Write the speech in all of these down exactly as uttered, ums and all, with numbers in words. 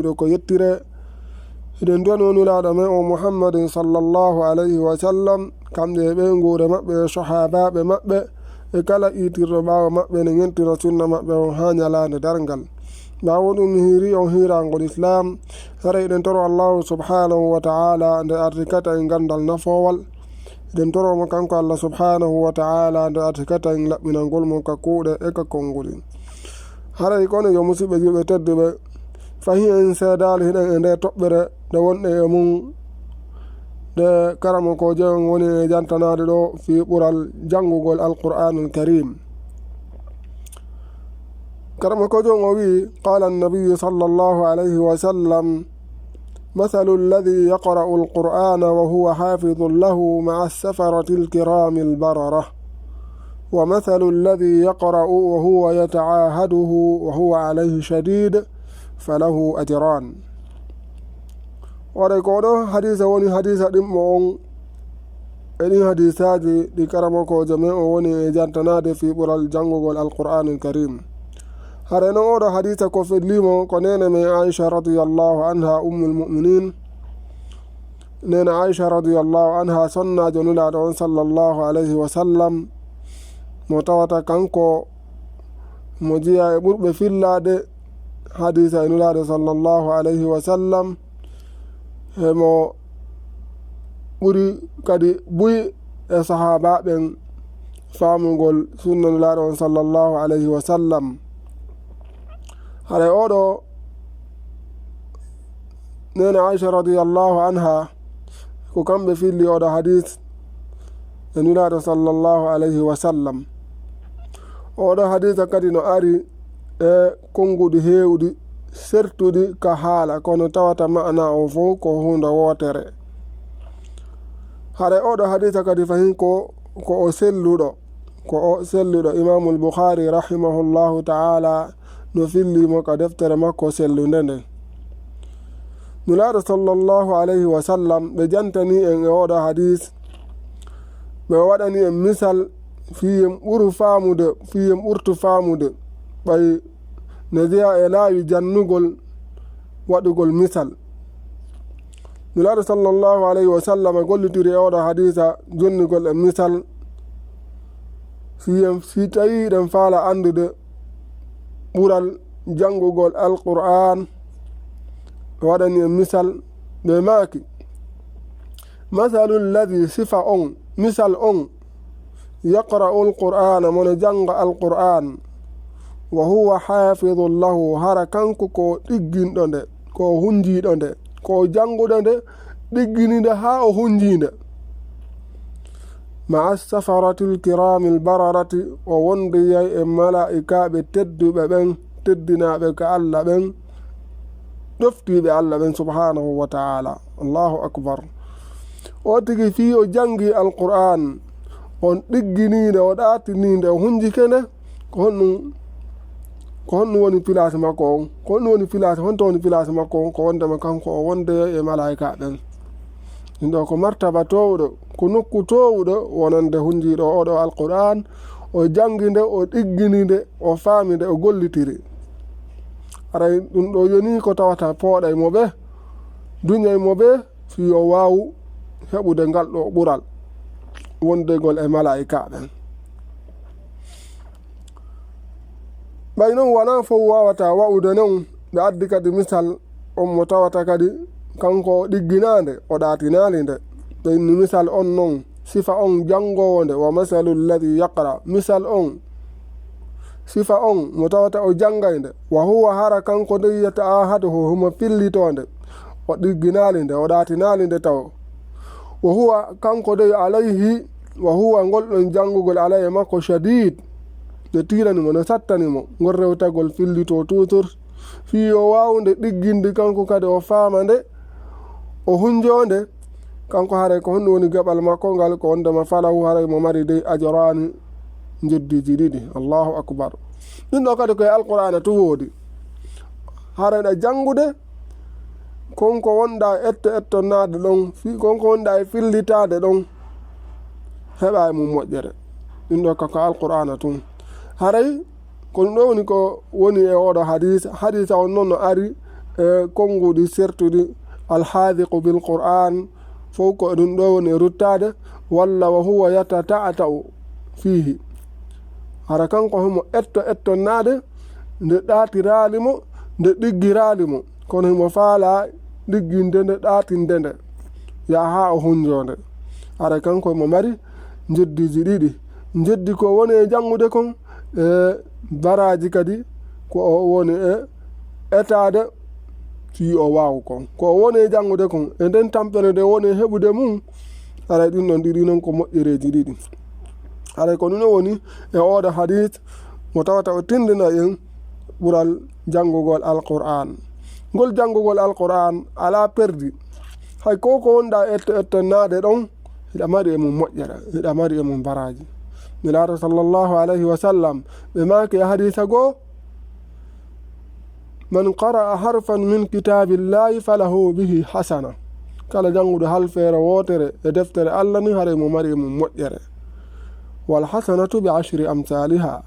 Ɗo ko yettire, hiɗen duwano Nulaaɗo men o Muhammadin sallallahu alayhi wa sallam, kamɓe e ɓeynguure maɓɓe e sahaabaaɓe maɓɓe, e kala iitirɗo ɓaawo maɓɓe ne ñentira sunna maɓɓe on haa ñalaande darngal. Ɓaawo ɗum mi hiiri on hiiraangol Islaam, hara eɗen toro Allahu subhanahu wa ta'ala nde artikata en ganndal nafoowal. Eɗen toro mo kanko Allah subhanahu wa ta'ala nde artikata en laɓɓinangol mo ka kuuɗe e ka konnguli. Haray kono yo musiɓɓe juuɓe tedduɓe, fahi en seedaali hiɗen e nde toɓɓere nde wonɗe e mum, nde karamokoojo on woni e jantanaade ɗo fii ɓural janngugol Alqur'aanul Kariim. Karamokoojo on o wi'i, قال النبي صلى الله عليه وسلم: مثل الذي يقرأ القرآن وهو حافظ له مع السفرة الكرام البررة، ومثل الذي يقرأ وهو يتعاهده وهو عليه شديد فله أجران. Waɗay ko ɗo hadiisa woni hadiisa ɗimmo on e ɗin hadiisaaji ɗi karamokoojo men o woni e jantanaade fii ɓural janngugol Alqur'aanul Kariim. Hare non oɗo hadiisa ko fellimo ko neene men Aisha radiyallahu anha, ummul mu'minin. Neene Aisha radiyallahu anha, sonnaajo Nulaaɗo on sallallahu alayhi wa sallam, mo tawata kanko mo jeyaa e ɓurɓe fillaade hadiisa e Nulaaɗo sallallahu alayhi wa sallam, hemo ɓuri kadi buy e sahaabaaɓen faamugol sunna Nulaaɗo on sallallahu alayhi wa sallam. Haray oɗo neene Aisha radiyallahu anha, ko kamɓe filli oɗo hadiis e Nulaaɗo sallallahu alayhi wa sallam. Oɗo hadiisa kadi no ari e konnguɗi heewɗi, sertuɗi ka haala, kono tawata ma'ana o fow ko huunde wootere. Haray oɗo hadiisa kadi fahin ko, ko o selluɗo, ko o selluɗo. Imaamul Bukhaari rahimahullahu ta'ala no filli mo ka deftere makko sellunde nden. Nulaaɗo sallallahu alayhi wa sallam, ɓe jantani en e oɗo hadiis, ɓe waɗani en misal fii en ɓuru faamude, fii en ɓurtu faamude, ɓay ne jeyaa e laawi jannugol waɗugol misal. Nulaaɗo sallallahu alayhi wa sallam gollitiri e oɗo hadiisa jonnugol e misal, fii en, si tawii eɗen faala anndude ɓural janngugol Alqur'aan, ɓe waɗani en misal, ɓe maaki, مثل الذي, sifa on, misal on, يقرأ القرآن, mo no jannga Alqur'aan, وهو حافظ له, hara kanko ko o ɗigginɗo nde, ko o hunjiiɗo nde, ko o jannguɗo nde, ɗiggini nde haa o hunjii nde. مع السفرة الكرام البررة, o wondoyay e malaa'ikaaɓe tedduɓe ɓen, teddinaaɓe ka Allah ɓen, ɗoftiiɓe Allah ɓen subhanahu wa ta'ala. Allahu akbar. O tigi fii o janngi Alqur'aan, on ɗigginii nde, o ɗaatinii nde, o hunjike nde, ko honɗum, ko honɗum woni pilaasi makko on? Ko honɗum woni pilaasi, honto woni pilaasi makko on? Ko wondema kanko o wonde e malaa'ika ɓen. Ɗum ɗo ko martaba toowɗo, ko nokku toowɗo wonande hunjiiɗo oɗo Alqur'aan, o janngi nde, o ɗiggini nde, o faami nde, o gollitiri. Haray ɗum ɗo yoni ko tawata pooɗay mo ɓe, duñay mo ɓe, fii yo waawu heɓude ngal ɗo ɓural wondegol e malaa'ika ɓen. Ɓay non wanaa fow waawata wa'ude non, ɓe addi kadi misal on mo tawata kadi kanko o ɗigginaande, o ɗaatinaali nde. Ɓe inni misal on non, sifa on janngoowo nde, ومثل الذي يقرأ, misal on, sifa on mo tawata o janngay nde, وهو, hara kanko dey, يتعاهده, himo fillitoo nde, o ɗigginaali nde, o ɗaatinaali nde taw. وهو, kanko dey, عليه, وهو, ngol ɗon janngugol عليه makko, شديد, no tiiɗani mo, no sattani mo, ngol rewtagol fillitoo tuutur, fii yo waawu nde ɗigginde kanko kadi o faama nde, o hunjoo nde, kanko haray ko honɗum woni geɓal makko ngal? Ko wondema فله, haray mo mari dey أجران, njeddiiji ɗiɗi. Allahu akbar. Ɗum ɗo kadi ko e Alqur'aana tun woodi. Haray ɗa janngude, kon ko wonɗa etto ettonnaade ɗon, fi-, kon ko wonɗa e fillitaade ɗon, heɓa e mum moƴƴere. Ɗum ɗo ka, ka Alqur'aana tun. Haray ko ɗum ɗo woni ko woni e oɗo hadiisa. Hadiisa on non no ari e konnguɗi sertuɗi, alhaadiqu bil Qur'an, fof ko ɗum ɗo woni e ruttaade, walla wa huwa yatata'ata'u fiihi. Hara kanko himo etto ettonnaade, nde ɗaatiraali mo, nde ɗiggiraali mo. Kono himo faalaa ɗigginde nde, ɗaatinde nde, yaa haa o hunjoo nde. Hara kanko himo mari njeddiiji ɗiɗi. Njeddi ko woni e janngude kon, e baraaji kadi ko o woni e etaade fii o waawa kon. Ko o woni e janngude kon, e nden tampere nde woni e heɓude mum, haray ɗin ɗon ɗiɗi non ko moƴƴereeji ɗiɗi. Haray ko ɗum o woni e ooɗo hadiis mo tawata o tindina en ɓural janngugol Alqur'aan. Ngol janngugol Alqur'aan alaa perdi. Hay ko ko wonɗaa etto ettonnaade ɗon, hiɗa mari e mum moƴƴere, hiɗa mari e mum baraaji. Nulaaɗo sallallahu alayhi wa sallam, ɓe maaki e hadiisa goo, "Man qara'a harfan min kitaabillahi falahu bihi hasana." Kala jannguɗo halfeere wootere e deftere Allah ni, haray mo mari e mum moƴƴere. "Wal hasanatu bi ashri amsaliha."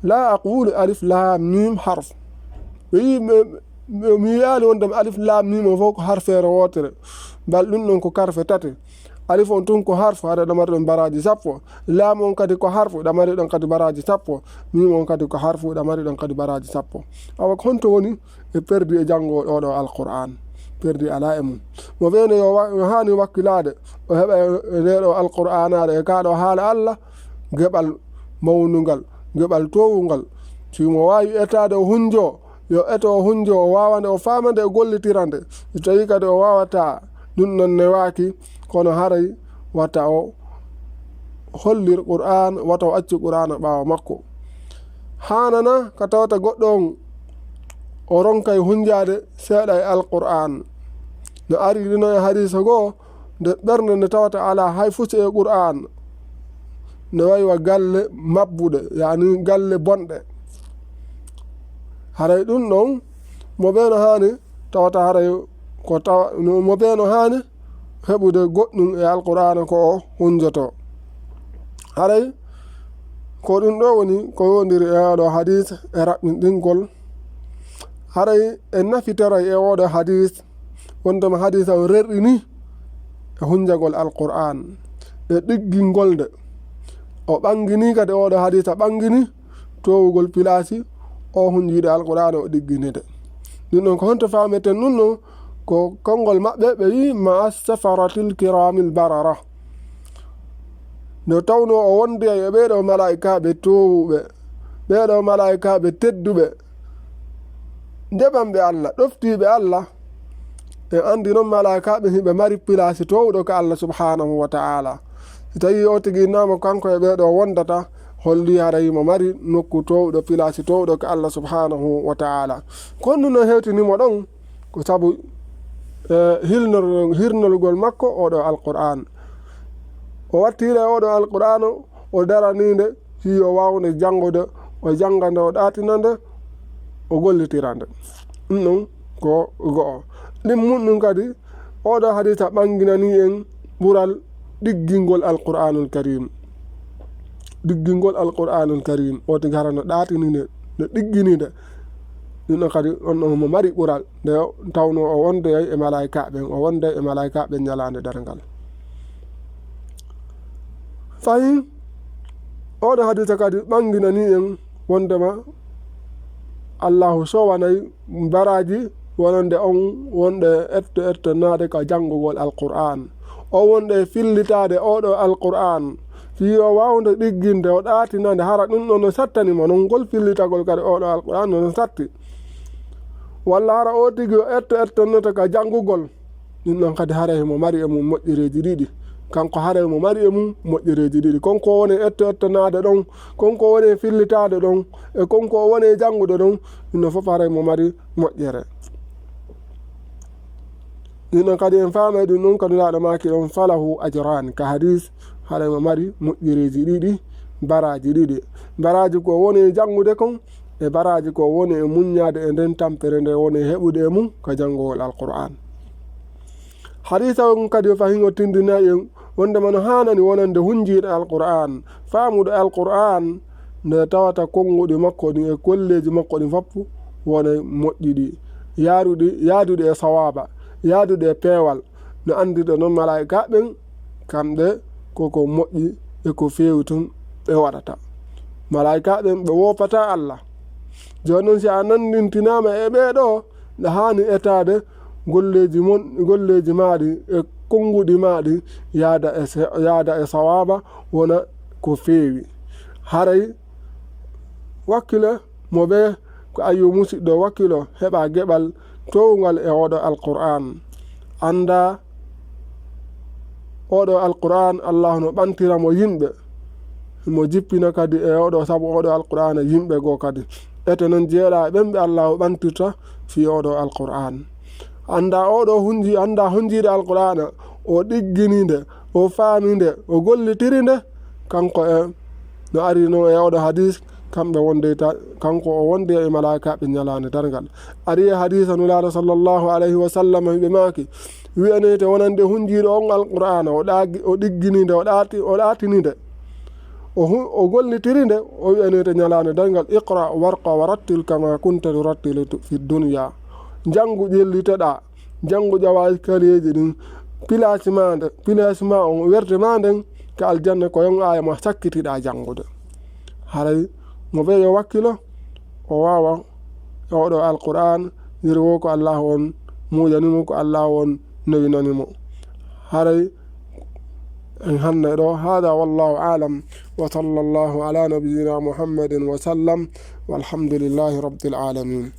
La aqulu alif lam mim harf. Ɓe yi-, ɓe, ɓe, mi wiyaali wonde alif lam mim o fof ko harfeere wootere. Bal ɗum ɗon ko karfe tati. Alif on tun ko harfu, haɗa ɗo mari ɗon baraaji sappo. Laam on kadi ko harfu, ɗa mari ɗon kadi baraaji sappo. Miim on kadi ko harfu, ɗa mari ɗon kadi baraaji sappo. Awa, ko honto woni e perdi e janngo oɗo Alqur'aan? Perdi alaa e mum. Mo wiyno yo wa-, yo haani wakkilaade, o heɓa e, e nde ɗo Alqur'aanaare, e kaa ɗo haala Allah, geɓal mawnungal, geɓal toowungal. Si mo waawi etaade o hunjo, yo eto o hunjo, o waawa nde, o faama nde, o gollitira nde. Si tawii kadi o waawataa, ɗum ɗon newaaki, kono haray wata o hollir Qur'aan, wata o accu Qur'aana ɓaawo makko. Haanana ka tawata goɗɗo on o ronkay hunjaade seeɗa e Alqur'aan. No ari rino e hadiisa goo, nde ɓernde nde tawata alaa hay fus e Qur'aan, nde wayi wa galle mabbuɗe, yaani galle bonɗe. Haray ɗum ɗon, mo bee no haani tawata haray ko tawa, no, mo bee no haani heɓude goɗɗum e Alqur'aana ko o hunjoto. Haray ko ɗum ɗo woni ko yowondiri e oɗo hadiis e raɓɓinɗingol. Haray en nafitoray e oɗo hadiis wondema hadiisa on rerɗini e hunjagol Alqur'aan e ɗiggingol nde. O ɓanngini kadi oɗo hadiisa ɓanngini toowugol pilaasi o hunjiiɗo Alqur'aan o ɗigginide. Ɗum ɗon ko honto faameten ɗum ɗon? Ko konngol maɓɓe ɓe wi'i ma'a safaratil kiramil barara. Nde tawnoo o wondi e ɓee ɗoo malaa'ikaaɓe toowuɓe, ɓee ɗoo malaa'ikaaɓe tedduɓe, ndeɓanɓe Allah, ɗoftiiɓe Allah. En anndi noon malaa'ikaaɓe hiɓe mari pilaasi toowɗo ka Allah subhaanahu wa ta'ala. Si tawii o tigi innama kanko e ɓee ɗoo wondata, holli haray mo mari nokku toowɗo, pilaasi toowɗo ka Allah subhaanahu wa ta'ala. Ko honɗum no hewtini mo ɗon? Ko sabu, eh, hilnor-, hirnolgol makko oɗo Alqur'aan. O wattiira e oɗo Alqur'aan, o daraniinde fii o waawde janngude, o jannga nde, o ɗaatina nde, o gollitira nde. Ɗum ɗon ko go'o. Ɗimmun ɗum kadi, oɗo hadiisa ɓannginanii en ɓural ɗiggingol Alqur'aanul Kariim. Ɗiggingol Alqur'aanul Kariim, o tigi hara no ɗaatini nde, no ɗiggini nde. Ɗum ɗon kadi, on ɗon mo mari ɓural, nde tawnoo o wondoyay e malaa'ikaaɓe ɓen, o wonday e malaa'ikaaɓe ɓen ñalaande darngal. Fahin, oɗo hadiisa kadi ɓannginanii en wondema Allaahu sowanay baraaji wonande on wonɗo e etto ettonnaade ka janngugol Alqur'aan. O wonɗo e fillitaade oɗo Alqur'aan. Fii o waawde ɗigginde, o ɗaatinande, hara ɗum ɗon no sattani mo, non ngol fillitagol kadi oɗo Alqur'aan no satti. Walla hara o tigi o etto ettonnoto ka janngugol. Ɗum ɗon kadi haray himo mari e mum moƴƴereeji ɗiɗi. Kanko haray mo mari e mum moƴƴereeji ɗiɗi. Kon ko woni etto ettonaade ɗon, kon ko woni fillitaade ɗon, e kon ko woni janngude ɗon, ɗum ɗon fof haray mo mari moƴƴere. Ɗum ɗon kadi en faamay ɗum ɗon ka Nulaaɗo maaki ɗon, "Falahu ajran." Ka hadiis, haray mo mari moƴƴereeji ɗiɗi, baraaji ɗiɗi. Baraaji ko woni janngude kon, e baraaji ko woni e muññaade e nden tampere nde woni heɓude e mum ka janngowol Alqur'aan. Hadiisa on kadi o fahin o tindinay en wondema no haanani wonande hunjiiɗo Alqur'aan, faamuɗo Alqur'aan, nde tawata konnguɗi makko ɗin e kolleeji makko ɗin fof wonay moƴƴuɗi. yaaruɗi, yaaduɗi e sawaaba, yaaduɗi e peewal. No anndirɗo noon malaa'ika ɓen, kamɓe koko moƴƴi e ko feewi tun ɓe waɗata. Malaa'ika ɓen ɓe woopataa Allah. Jooni noon si a nanndintinaama e ɓee ɗoo, nde haani etaade golleeji mon, golleeji maaɗi e konnguɗi maaɗi yaada e se-, yaada e sawaaba wona ko feewi. Haray wakkile mo ɓe ko ayyo musiɗɗo wakkilo heɓa geɓal towngal e oɗo Alqur'an. Annda oɗo Alqur'an Allah no ɓantira mo yimɓe. Mo jippina kadi e oɗo sabu oɗo Alqur'an yimɓe goo kadi. Ete noon jeeɗa e ɓen ɓe Allah o ɓantirta fii oɗo Alqur'an. Annda oɗo hunji, annda hunjiiɗo Alqur'ana, o ɗiggini nde, o faami nde, o gollitiri nde, kanko e, no ari no e oɗo hadis, kamɓe wonde ta-, kanko o wonde e malaa'ikaaɓe ñalaande darngal. Ari e hadisa Nulaaɗo sallallahu alayhi wa sallam, ɓe maaki, wi'aneyte wonande hunjiiɗo on Alqur'ana, o ɗaagi-, o ɗiggini nde, o ɗaati-, o ɗaatini nde. O hu-, o gollitiri nde, o wi'aneyte ñalaande darngal, "Iqra warqa wa rattil kama kunta turattilu tu-, fi dunya." Janngu ƴellitoɗaa, janngu ƴawa kaleeji ɗin, pilaasi maa nde, pilaasi maa on, werde maa nden, ka aljanna ko yon aaya mo sakkitiɗaa janngude. Haray mo ɓe yo wakkilo, o waawa e oɗo Alqur'an, yiri wo ko Allahu on muujani mo, ko Allahu on newinani mo. Haray en hanna ɗo. Hada wallahu a'lam. Wa sallallahu ala nabiyyina Muhammadin wa sallam. Walhamdulillahi rabbil alamin.